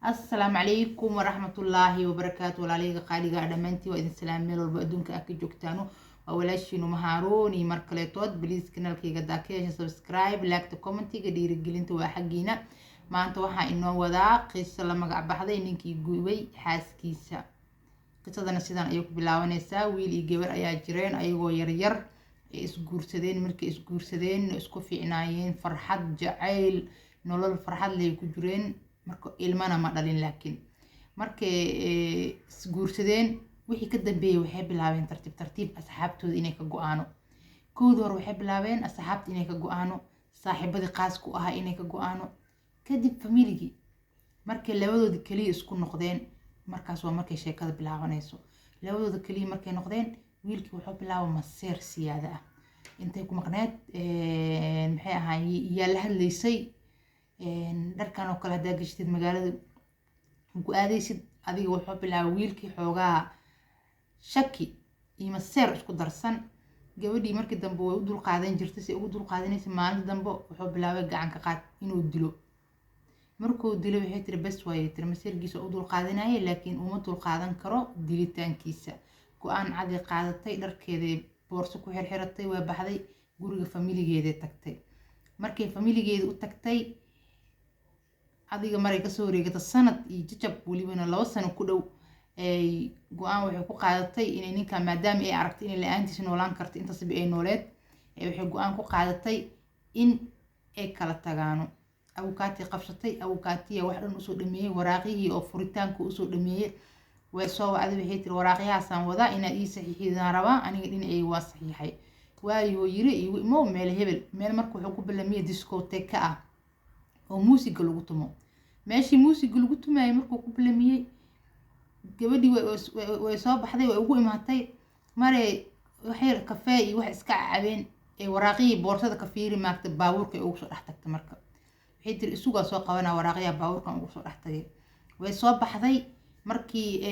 Assalaamu calaykum waraxmatullaahi wabarakaatu. Walaalahayga qaaliga ah, dhammaantiin waa idin salaam meel walba adduunka ah ka joogtaano. Waa walaashiinu Mahaaruun iyo mar kaleetood. Please, kanaalkayga hadaa ka hesha, subscribe, like, commentiga, dhiirigelinta waa xaggiina. Maanta waxaa inoo wadaa qiso la magac baxday "Ninkii gubay xaaskiisa". Qisadana sidan ayay ku bilaabanaysaa. Wiil iyo gabar ayaa jireen. Ayagoo yaryar ay isguursadeen. Markay isguursadeen, isku fiicnaayeen, farxad, jacayl, nolol farxad leh ku jireen. Marka ilmana ma dhalin, laakiin markay isguursadeen wixii ka dambeeyey, waxay bilaabeen tartiib tartiib asxaabtooda inay ka go-aano. Kowdii hore waxay bilaabeen asxaabta inay ka go-aano, saaxiibadii qaas ku ahaa inay ka go-aano, kadib familigii. Markay labadooda keliya isku noqdeen, markaas waa markay sheekada bilaabanayso. Labadooda keliya markay noqdeen, wiilkii wuxuu bilaaba maseer siyaada ah. Intay ku maqneed, maxay ahaay, yaa la hadlaysay? Dharkan oo kale haddaa gashtid, magaalada ku aadaysid adiga. Wuxuu bilaabay wiilkii xoogaa shaki iyo maseer isku darsan. Gabadhii markii dambe way u dulqaadan jirtay. Si ugu dulqaadanaysa, maalinta dambe wuxuu bilaabay gacanka qaad inuu dilo. Markuu dilo, waxay tiri: "Bes waayay," tiri. Maseerkiisa u dulqaadanayay, laakiin uma dulqaadan karo dilitaankiisa. Go-aan caday qaadatay. Dharkeeday boorso ku xirxiratay, waa baxday, guriga familigeeday tagtay. Markay familigeeda u tagtay, adiga maray kasoo wareegata sanad iyo jajab, welibana 2 sano ku dhow, go-aan waxay ku qaadatay inay ninkan, maadaama ay aragtay inay la-aantiisa noolaan karto, intaasba ay nooleed, waxay go-aan ku qaadatay in ay kala tagaano. Awukaatii qabsatay, awukaatiya wax dhan usoo dhameeyey, waraaqyihii oo furitaanka usoo dhameeyey. Way soo wacday, waxay tiri: "Waraaqyahaasaan wadaa, inaad ii saxiixidaan rabaa, aniga dhinacayga waa saxiixay." Waayuu yiri: "Igu imow meel hebel." Meel marka wuxuu ku ballamiyey discoteque ah oo muusiga lagu tumo. Meeshii muusiga lagu tumayay markuu ku ballamiyey, gabadhii way soo baxday, way ugu imaatay. Maray waxyar kafee iyo wax iska cabeen, ee waraaqihii boorsada ka fiiri maagta, baabuurka ay ugu soo dhex tagtay. Marka waxay tiri: "Isugaa soo qabanaa, waraaqyaha baabuurkan ugu soo dhex tagay." Way soo baxday. Markii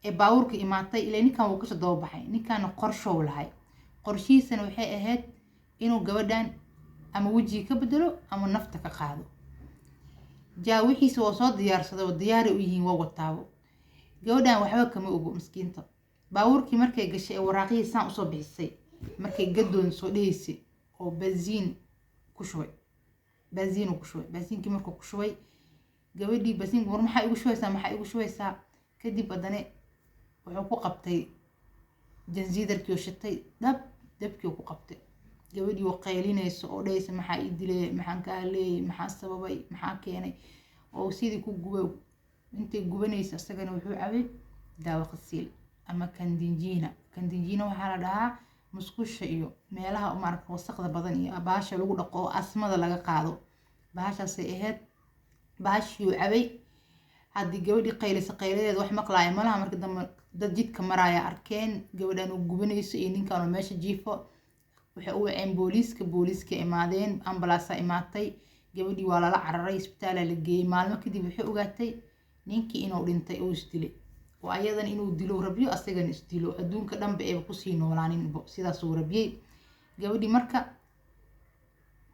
ay baabuurka imaatay, ilaa ninkan wuu kasoo daba baxay. Ninkaana qorshow lahay. Qorshihiisana waxay ahayd inuu gabadhan ama wejiga ka bedelo ama nafta ka qaado. Jaa wixiisa waa soo diyaarsaday oo diyaaray u yihiin, waa wataabo. Gabadhan waxba kama ogo, miskiinta. Baabuurkii markay gashay ee waraaqihii saan usoo bixisay, markay gadoon soo dhehaysay, oo baasiin ku shubay, baasiin ku shubay. Baasiinkii markuu ku shubay, gabadhii: "Baasiinka war maxaa igu shubaysaa? Maxaa igu shubaysaa?" Kadib haddana wuxuu ku qabtay jansiidarkii oo shitay, dhab dabkii ku qabtay. Gabadhii oo qaylinayso oo dhahaysa: "Maxaa ii dilay? Maxaan ka haleeyay? Maxaa sababay? Maxaa keenay?" Oo sidii ku gubay. Intay gubanaysa, isagana wuxuu cabay daawo qasiil ama kandinjiina. Kandinjiina waxaa la dhahaa musqusha iyo meelaha maaragta wasaqda badan iyo bahasha lagu dhaqo oo asmada laga qaado. Bahashaasay ahayd. Bahashiiuu cabay. Haddii gabadhii qaylisa, qayladeeda wax maqlaaya malaha. Marka dambe dad jidka maraaya arkeen gabadhan uu gubanayso iyo ninkan oo meesha jiifo. Waxay u waceen booliiska. Booliiska imaadeen, ambalaasaa imaatay. Gabadhii waa lala cararay, isbitaalaa la geeyey. Maalmo kadib waxay ogaatay ninkii inuu dhintay oo isdilay, oo ayadana inuu dilo rabyo, asagana isdilo, adduunka dhanba ayba kusii noolaaninbo, sidaasuu rabiyey. Gabadhii marka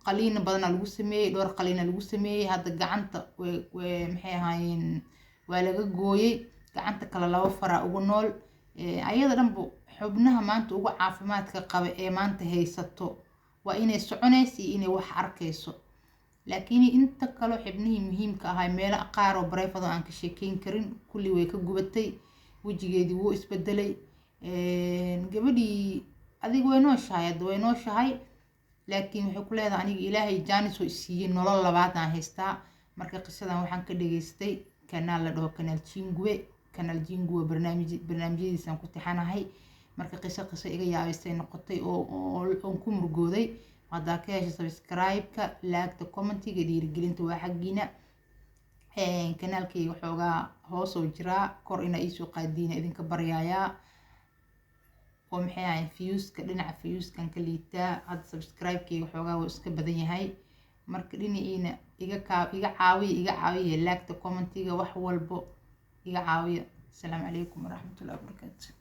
qaliina badanaa lagu sameeyey, dhowr qaliina lagu sameeyey. Hadda gacanta way, maxay ahaayeen, waa laga gooyey. Gacanta kale laba faraa ugu nool. Ayada dhanba xubnaha maanta ugu caafimaadka qaba ee maanta haysato waa inay soconayso iyo inay wax arkayso, laakiin inta kaleo xibnihii muhiimka ahaa, meelo qaar oo private aan ka sheekeyn karin, kulli way ka gubatay. Wejigeedii wuu isbedelay. Gabadhii adiga way nooshahay, hadda way nooshahay, laakiin waxay ku leedahay: "Aniga Ilaahay jaanis oo isiiyey, nolol labaad aan haystaa." Marka qisadan waxaan ka dhageystay kanaal la dhaho Kanaal Jingue. Kanaal Jingue barnaamijyadiisaan ku tixanahay. Marka qiso iga yaabaysay noqotay oo oon ku murgooday. Haddaa ka hesha, subscribe-ka, like-ta, commentiga, dhiirigelinta waa xaggiina. Kanaalkayga xoogaa hoos oo jiraa, kor inaa iisoo qaadiina idinka baryaayaa. Oo maxay ahayn, viewska, dhinaca viewskan ka liitaa. Hadda subscribe-kayga xoogaa wuu iska badan yahay. Marka dhinaciina iga kaa iga caawiya, iga caawiya like-ta, commentiga, wax walbo iga caawiya. Asalaamu calaykum waraxmatullahi wabarakaatu.